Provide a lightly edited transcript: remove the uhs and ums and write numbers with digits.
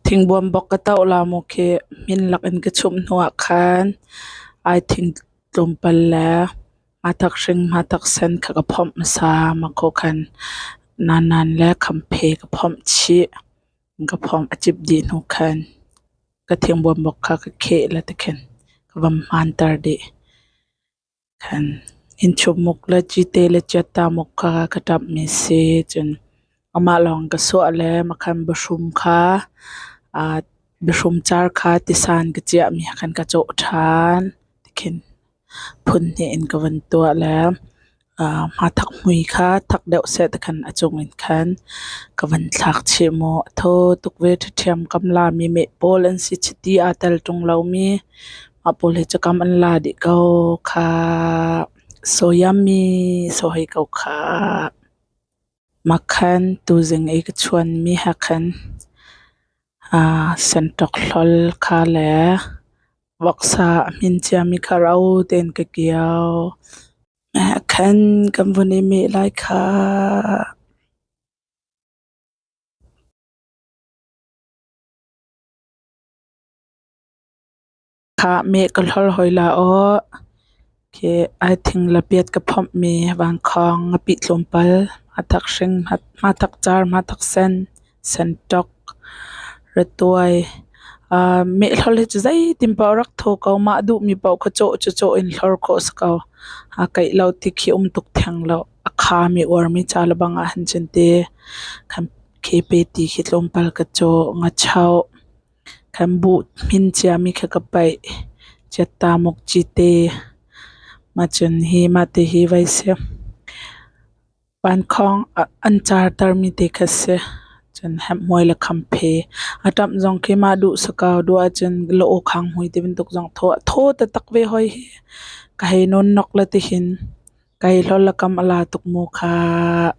Thingbuan bok ka toh la mu khi hmin lak in ka chumh hnu ah khan aithing tlawmpal le hmathak hring hmathak sen kha ka phomh hmasa. Mah khawh khan nanan le khamphe ka phomh chih. Ka phomh a cip dih hnu khan ka thingbuan bok kha ka kheh le tikhin ka van hmanter dih. Khan innchukmuk le cite le chiattamuk kha ka ṭamhmi si. Cun amah lawng ka suah le makhan bahrum kha bahrum car kha tisan ka ciahmi ah khan ka cawh ṭhan. Tikhin phun hnih in ka van tuah le hmathak hmui kha thak deuh seh tikhan a cung in khan ka van thlak chih mu. A thaw tuk ve ṭhiṭhiam kam lami meh pawl an si. Chiti aa tel ṭung lomi mah pawl hi cakam an la dih ko khah. So yummy so hei ko khah. Makhan tuzing i ka chuanmi he khan senṭok hlol kha le voksa a hmin ciami kha ro tein ka kio. Khan kan vun i meh lai khah. Khah meh ka hlol hoi la aw. Khi aithing lapiat ka phomhmi vangkhawng ngapih tlawmpal, hmathak hring, hmathak car, hmathak sen, senṭok, ratuai. Meh hlol hi cu zeitin paoh rak thaw ko. Mah duhmi paoh kha cawh cu cawh in hlor khawh si ko. Aa keih lo ti khi um tuk theng lo. A khami uarmi ca lebang ah hin cun ti khan khepe ti khi tlawmpal ka cawh. Ngachoh. Kan buh hmin ciami kha ka paih. Chiattamuk cite. Mah cun hi mah ti hi vai si. Vankhawng an cartermi te kha si. Cun hemhmuai le khamphe. A ṭamh zong khi mah duh si ko. Duh ahcun la-aw khang hmui ti bantuk zong thaw thaw taktak ve hoi hi. Ka hei nawn nok le tihin ka hei hlol le kam a la tuk mu khah.